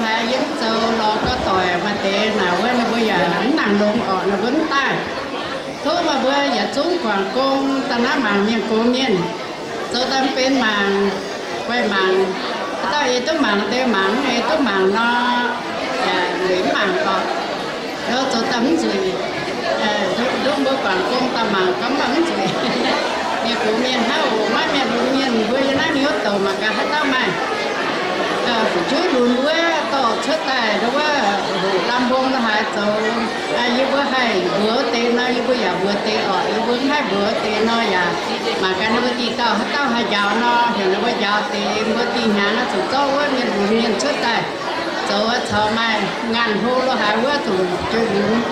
Haiz yie mv zoux lorz gorx doic maaih deix naaic wuov, ninh mbuo yaac mv nangc longx orqc, ninh mbuo mv daaih. Tov meih mbuo yietc zungv guangc gong daaih naaiv mangc mienh gox mienh. Zoux daaih mv benx mangc, guaih mangc. Haaix dauh ei duqv mangc deix mangc, ei duqv mangc nor, yaac nzueic mv mangc orqc. Zoux daaih mv nzueic. Nduov mbuo guangc gong daaih mangc gorngv mv nzueic. Mienh gox mienh hnangv oc, maiv mienh lunx mienh mbuo yiem naaiv mingh wuov douc mangc gaax haaix dauh maaih fu'jueiv lunx wuov dorh cuotv daaih nduov wuov, hoqc lamh mbong lorh haaix zoux. Yie mbuo haih mbuox deix nor, yie mbuo yaac mbuox deix orqc. Yie mbuo mv haih mbuox deix nor yaac mangc gaax ninh mbuo dih dauh haaix dauh haih njaaux nor, heuc ninh mbuo njaaux deix, mbuo dih hnyangx zuqc zorqv wuov mienh lunx mienh cuotv daaih zoux caux maaih ngaanh hlo lorh haaix wuov zuqc jiex lunx.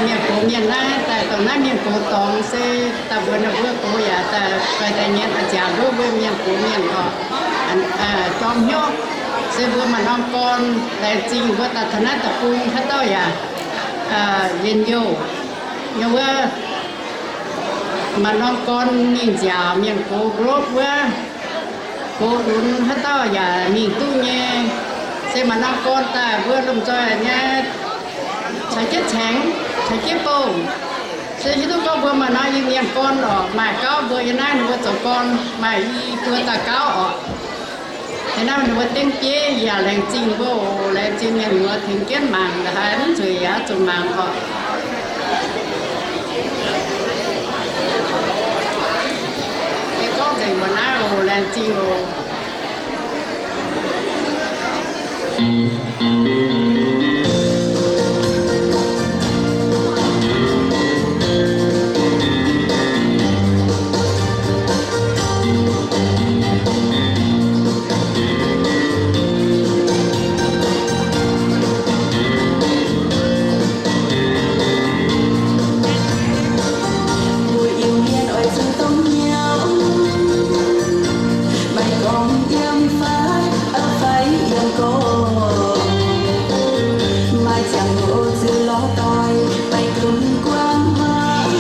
Mienh gox mienh naaiv daaih dongh naaiv mienh gox dorngx se daaih mbuox ninh mbuo gox yaac daaih faix daaih nyei daaih nziaauc nduov mbuo mienh gox mienh orqc. Jorm hnyouv se mbuo maaih norm gorn laengz zingh mbuo daaih taux naaiv deic-bung haaix dauh yaac njien-youh. Yiem wuov maaih norm gorn mingh nziaauc mienh gox group wuov, gox lunx haaix dauh yaac mingh duqv nyei. Se maaih norm gorn daaih mbuo lomh nzoih nyei caux jienv caengx, caux jienv bouh. Se hiuv duqv gorngv mbuo maaih norm Iu-Mienh gorn orqc, maaih gauv mbuo yiem naaiv ninh mbuo zoux gorn maaih i buo dauh gauv orqc. Yiem naaiv ninh mbuo dengv bieiv yaac laengz zingh mbuo oc, laengz zingh mienh muoz tengx jienv mangc, haaix mv nzueic yaac zuqc mangc orqc. Yie gorngv nzengc mbuo naaiv oc, laengz zingh oc. Mbuo Iu-Mienh oix zuqc dongh hnyouv, maiv gorngv yiem fai, fai yiem gorx, maaih ziangh hoc zuqc lorz doic, maiv gunv guangc haaix,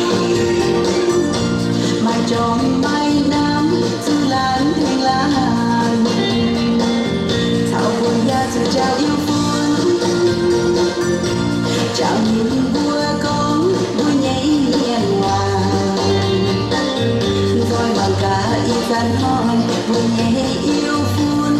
maaih jorm maaih namx zuqc laanh tengx laanh, caux mbuo yaac zuqc njaaux Iu-Fun, njaaux ninh mbuo gorngv mbuo nyei mienh waac, nzoih mangc gaax ih zanc hnoi mbuo nyei Iu-Fun.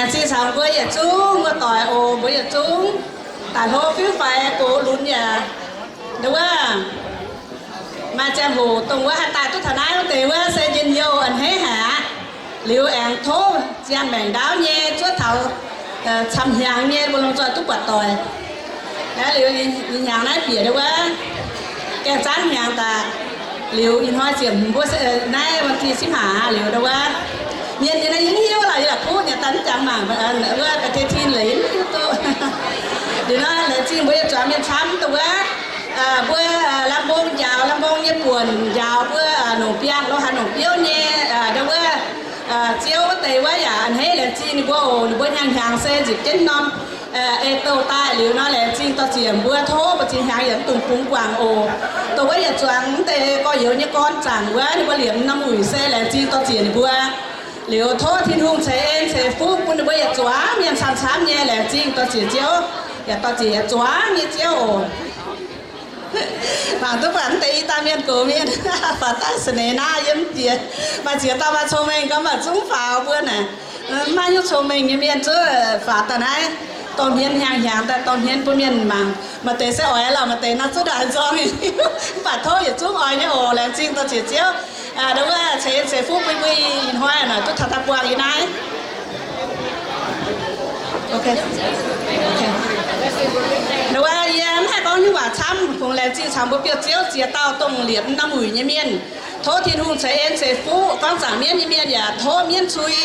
Laengz zingh caux mbuo yietc zungv muoz-doic oc, mbuo yietc zungv daaih hlo fiuv faix gox lunx yaac nduov wuov maaih ziangh hoc dongh wuov haih daaih duqv taux naaiv wuov deix wuov se njien-youh a'hneiv haic aqv. Liuz aengx tov ziangh maengc ndaauv nyei zuov taux camv-hnyangx nyei mbuo lomh nzoih duqv buatc doic. Liuz ih hnyangx naaiv bieqc nduov wuov gaengh zaanv hnyangx daaih, liuz ih hnoi ziepc hmz mbuo naaiv วันที่สิบห้า liuz nduov wuov mienh nyei naaiv yie mv hiuv lorqc, yie la'kuqv nyei daaih mv jangx mangc wuov ปฏิทิน leiz yie mv hiuv duqv. Liuz nor laengz zingh mbuo yietc zuangx mienh camv dongh wuov mbuo lamh mbong njaaux, lamh mbong nyei buonc njaaux mbuo nongc biangh lo haaix nongc biouv nyei nduov wuov ziouv wuov deix wuov yaac a'hneiv laengz zingh ninh mbuo oc. Ninh mbuo hnyangx-hnyangx se nzipc jienv norm ei douh daaih liuz nor laengz zingh dorh ziec mbuo, tov mbuo zingh hnyangx yietc dungx bungx guangc oc. Dongh wuov yietc zuangx mv deix gorx-youz nyei gorn zaangc wuov ninh mbuo liepc norm wuic se laengz zingh dorh ziec ninh mbuo. Liuz tov Tin-Hungh ceix en ceix fuqv bun ninh mbuo yietc zuangx mienh camv-camv nyei. Laengz zingh dorh ziec Ziouv, yaac dorh ziec yietc zuangx nyei Ziouv oc. Mangc duqv buatc mv deix i dauh mienh gox mienh, faaux daaih sa'neix naaiv yiem jiex, maaih ziex dauh maaih cong-mengh gorngv maaih zungv faaux mbuo naaic. Mv maaih nyungc cong-mengh nyei mienh zuqc faaux daaih naaiv, dorh hmien hnyangx-hnyangx daaih dorh hmien bun mienh mangc. Maaih deix se oix lorqc, maaih deix nor zuqc ndaangc nzorng, mv baac tov yietc zungv oix nyei oc. Laengz zingh dorh ziec Ziouv, nduov wuov ceix en ceix fuqv bun mbuo ih hnoi naaic duqv taux daaih buangh yie naaiv. Nduov wuov yie mv haih gorngv nyungc waac camv, kungx laengz zingh caux mbuo biouv-ziouv ziex dauh dongh liepc norm wuic nyei mienh. Tov Tin-Hungh ceix en ceix fuqv gorngv zaangc mienv nyei mienh yaac tov mienv cui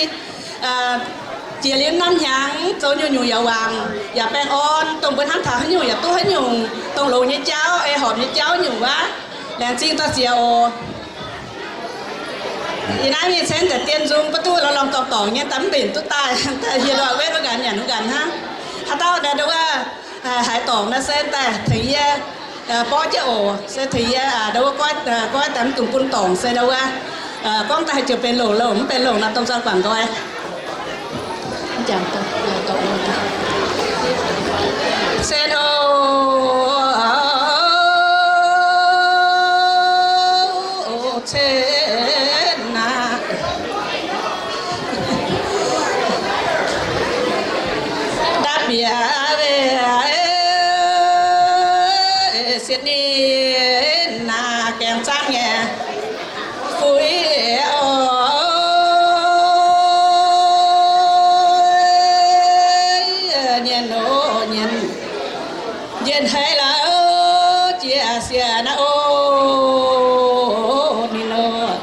jiex liuz norm hnyangx zoux nyungc-nyungc yaac wangc yaac baengh orn, dongh mbuo hnamv taux haaix nyungc yaac duqv haaix nyungc, dongh longx nyei jauv, ei horpc nyei jauv nyungc wuov. Laengz zingh dorh ziec oc. Ih naaiv mingh ceng daaih dien nzung ba'duqv lorz lorngh dorngx dorngc nyei, daaih mv mbenc duqv daaih, daaih hieh ndorqc wetv wuov nqanx nyanc wuov nqanx hnangv. Haaix dauh nduov wuov haaix dorngc nor se daaih tengx yie borqv jienv oc. Se tengx yie nduov wuov goiv, goiv daaih mv dungx bun dorngc se nduov wuov gorngv daaih haih ziouc benx longc, longc mv benx longc nor domh nzoih guangc nqoi. Sen o, cen aqv. Ndapv bieqc weih sietc ninh naaic gaengh zaangv nyei fuix oc. Nyienz oc nyienz, njiec haiz lauh jiex siec naaiv oc. Ninh oc,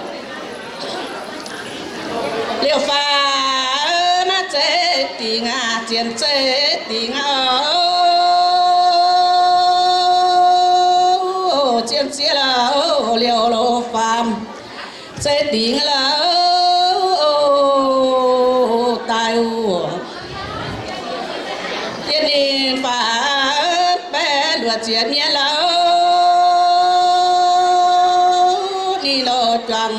liouh faam naaiv zeiv dingc aqv, zien zeiv dingc aqv oc. Zien ziex lauh liouh faam zeiv dingc lauh daaih oc. Yie ninh faam baeqv luoqc ziepc nyei lauh, ninh loz juangc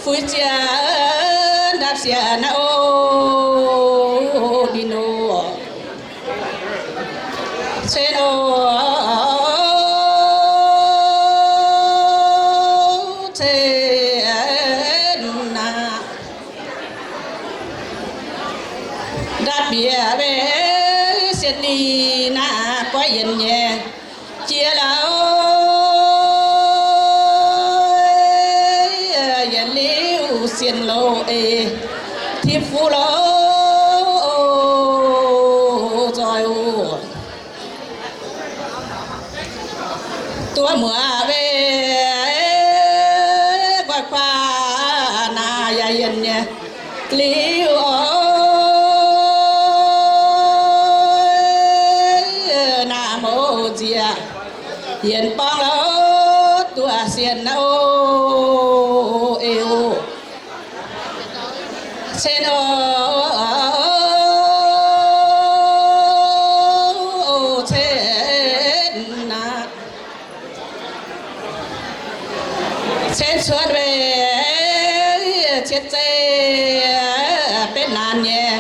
fuix ziepc ndapv siec naaiv oc. Ninh oc, cen oc, cen aqv. Ndapv bieqc weih sietc ninh naaic goiv yienx nyei jiex lauh, yienx liuz sienx loz ei tipv fuqv loz nzoih oc. Duqv muoz weih nqoi kuaah naaic yaac yienx nyei liuz oc. Naaic mouz nziex yienx borngv lauh duqv sienx naaiv oc. Eo, cen oc, cen aqv. Cen cuotv weih cietv zeiv betv naanc nyei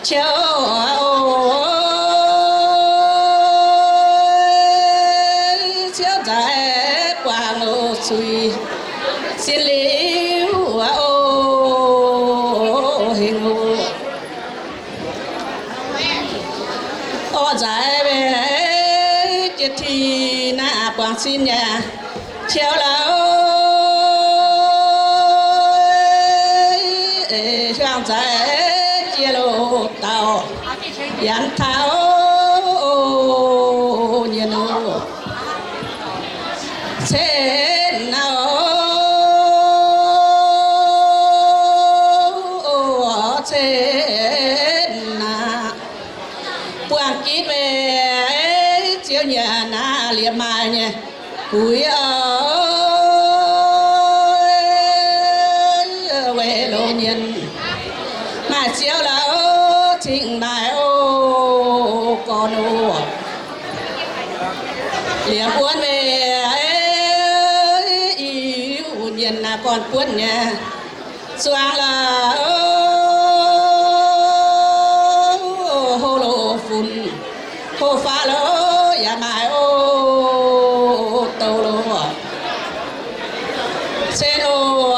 ciouv oc. Ciouv nzaaih buangh oc, zuiz sin liuz oc, hengx oc. Dorh nzaaix mingh jiex tin naaiv buangh sin nyei, ciouv lauh, hiuang nzaaix jiex loz-dauh, yanc taux nyienh oc. Cen naaiv oc, cen naaiv. Buangh gitv mingh, ziouv nyanc naaiv liepc maaih nyei guix oc, weic loz nyienh maaih ziouv lauh, cingx maaih oc, gorn oc. Liepc wuonv mingh, iu nyienh naaiv gorn buonv nyei. Zuangx lauh, hlo loz funx, hlo faqv loz yaac maaih oc, douh loz. Cen oc,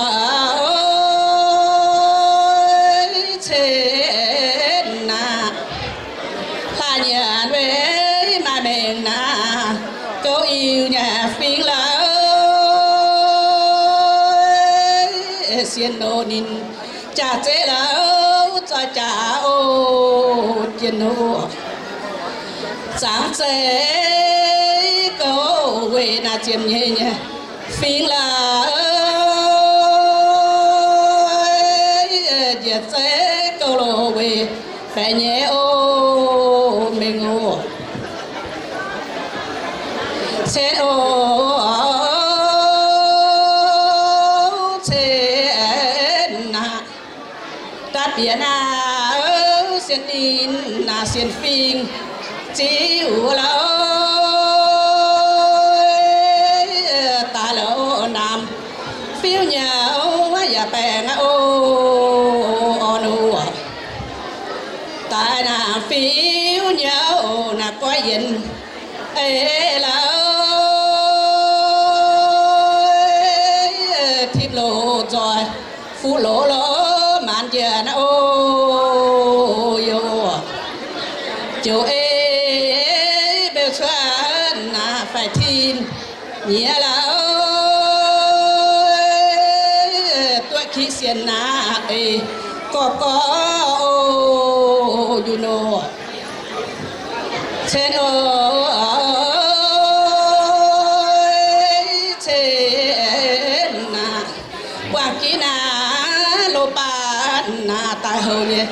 cen naaiv. Hlaax nyanc weic maaih mengh naaiv, gouv iu nyei fingx lauh, sienx loz ninh jaax zeiv lauh, zoih jaax oc, jiex nor. Zaangc zeiv gouv weic naaiv ziepc nyeic nyei fingx lauh, njiec zeiv gouv loz weic baeqc nyeic oc, mengh oc. Cen oc, cen naaiv. Da'bieqc naaiv, sienx ninh naaiv sienx fingx ziouv lauh, daaih loz namx fiuv nyei yaac baengh aqv oc, orn oc. Daaih namx fiuv nyei naaiv goiv yienx eix lauh, tipv loz nzoih fuqv loz loz maanz njiec naaiv oc, yoc. Joux eix beu cuotv naaiv faix tin nyiex lauh, duqv kiv sienx naaiv eix gorx gorx oc, yunh oc. Cen oc, cen naaiv. Buangh gitv naaiv loz-baan naaiv daaih houc nyei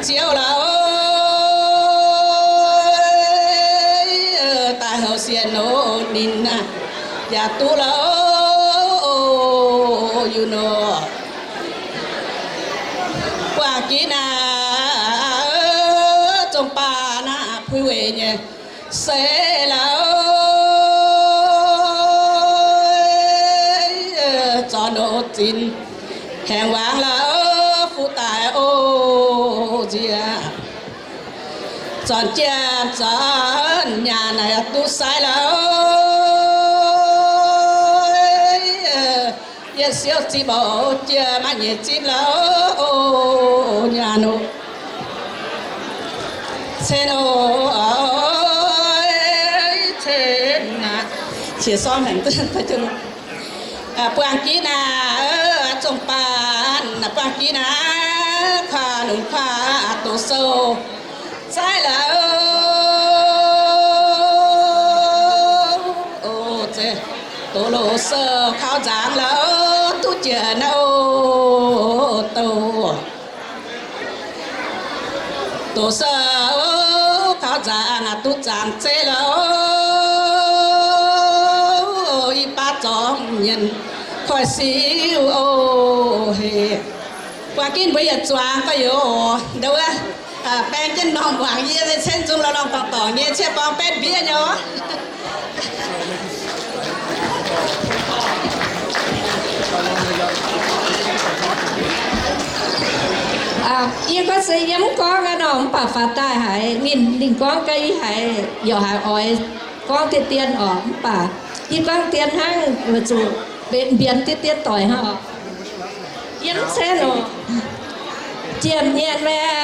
ziouv lauh, daaih houc sienx oc, ninh naaiv yaac duqv lauh, yunh oc. Buangh gitv naaiv zong baan naaiv puix weic nyei se lauh, zornc oc zinx haengx wangc lauh, fuqv daaih oc nziex. Zornc jiem zornc nyaanh naaiv duqv sai lauh, yietc siouv zipv oc, jiem maaih nyeic zipv lauh, oc nyaanh oc. Cen oc, cen naaiv. Qiex sorng haic. Buangh gitv naaiv, zong baan naaiv, buangh gitv naaiv, kuaah lunx kuaah doz sou zaiv lauh, oc, doz loz sou kaux nzaangc lauh, duqv jiex naaiv oc, douh. Doz sou kaux nzaangc duqv zaangc zeiv lauh, i baav zorngv mienh koiv siou oc. Heh, buangh gitv mbuo yietc zuangx gorx-youz oc, ndau wuov baeng jienv m'normh muangx yie, cen zungv lorz lorngh dorngc dorngc nyei, ciev borngz betv mbiev nyei oc. Yie gorngv se yie mv gorngv aqv nor, mv baac faaux daaih haiz ninh, ninh gorngv gaax yie haiz yaac haiz oix gorngv deix dien oc. Mv baac yie gorngv dien hnangv, weic zuqc mbienx deix dien doic hnangv oc. Yie mv cen oc. Jiem nyienh maengx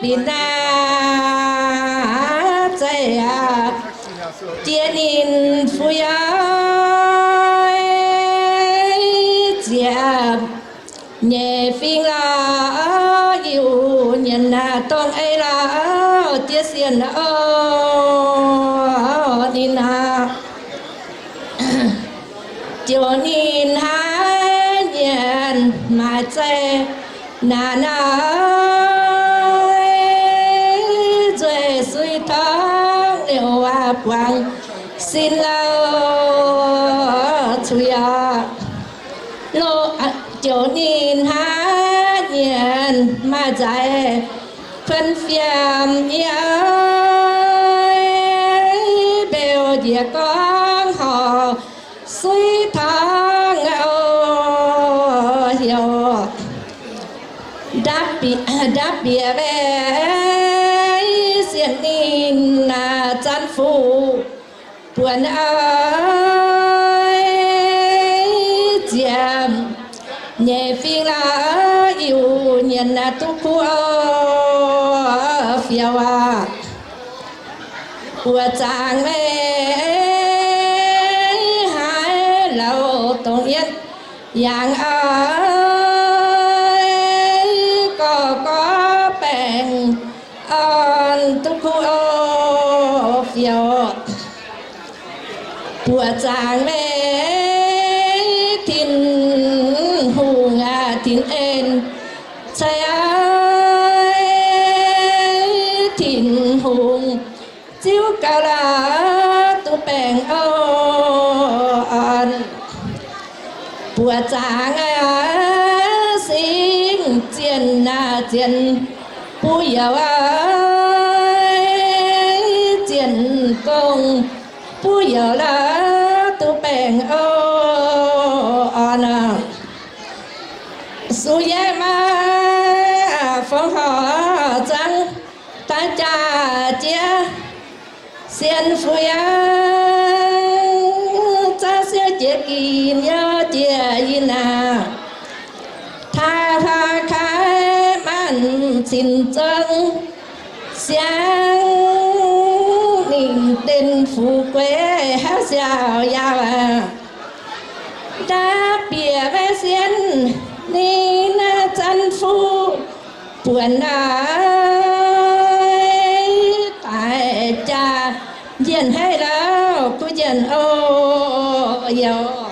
Binc naaiv zeiz aqv, jiex ninh fui aqv, ziepc nyeic fingx lorz Iu-Mienh naaiv dongh ei lorz jiex sienx oc. Ninh aqv, ziouc ninh hnangv nyienx maaic zeiv naaic naaic, nzueic suiv torngv liouc waac buangv sin lauh cuiv aqv. Ziouc ninh hnangv nyienx maaih nzaic kuonx fiem nyei, mbeux njiec gorngv horc suiv torngv oc, heuc ndapv bieqc mbaeqc sienx ninh naaic zanc fuqv buonc oix ziepc nyeic fingx lorz Iu-Mienh naaic duqv kuv oc, fioux aqv. Buoqc zaangc maiv haaix lauh dongh yietv yangh oix gorx gorx baengh orn duqv kuv oc, fioux. Buoqc zaangc maiv Tin-Hungh aac, Tin-En cai aac, Tin-Hungh ziouv gauh lorz duqv baengh orn. Buoqc zaangc aac, singx zienh naaic zienh buv youz aac, zienh gong buv youz lorz duqv baengh orn. Suv yaac maaih fongc horc zangv daaih jaax jiex sienx fui aac, zaav siouv jiex ginx yaac jiex yinh aac, taaih hlaax kaaix maanc cin zong siangv ninh den fuqv gueix haav siaaux yaauc aac. Ndapv bieqc maiv sienx ninh naaic zanc fuqv buonc aac, daic jaax njien-haiv lauh kuv njien-oc yoc.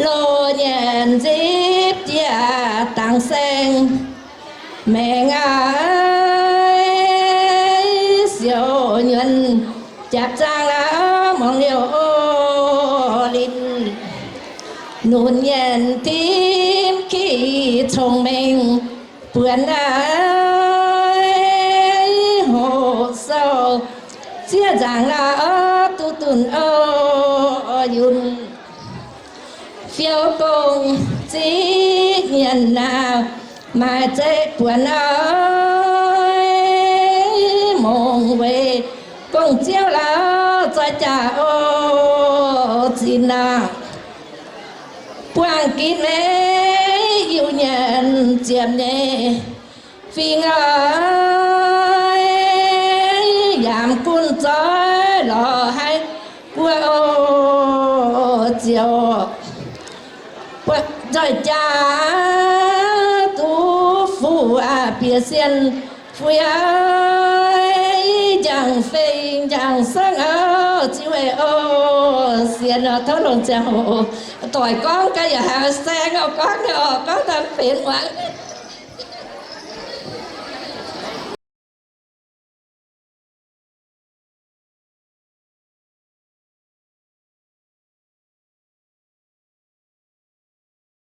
Loz-nyienc nzipv jiex dangc saeng maengx aac, siouc nyuonh jaax zaangh la'muangx liouh oc linh. Nunc nyienc timv kiv cong-mengh buonc aac, hoqc sou zieqv nzaangc la'oc duqv dunh oc yunh. Fiou gong ziqv nyienc naaic, maaih zeiv buonc oix mongc weic gong-ziouv lauh zoih jaax oc zinh aac. Buangh ginv maiv Iu-Mienh ziepc nyeic fingx oix yaac gunv zoih lorz haaix guoqv oc ziouc zoih jaax duqv fuqv aac bieqc sienh fui aac, njang-fei njang-sangv oc ziouv oc. Sienx oc, tov longc ziangh hoc doic gorngv gaax yaac haih saeng oc, gorngv oc, gorngv daaih benx muangx.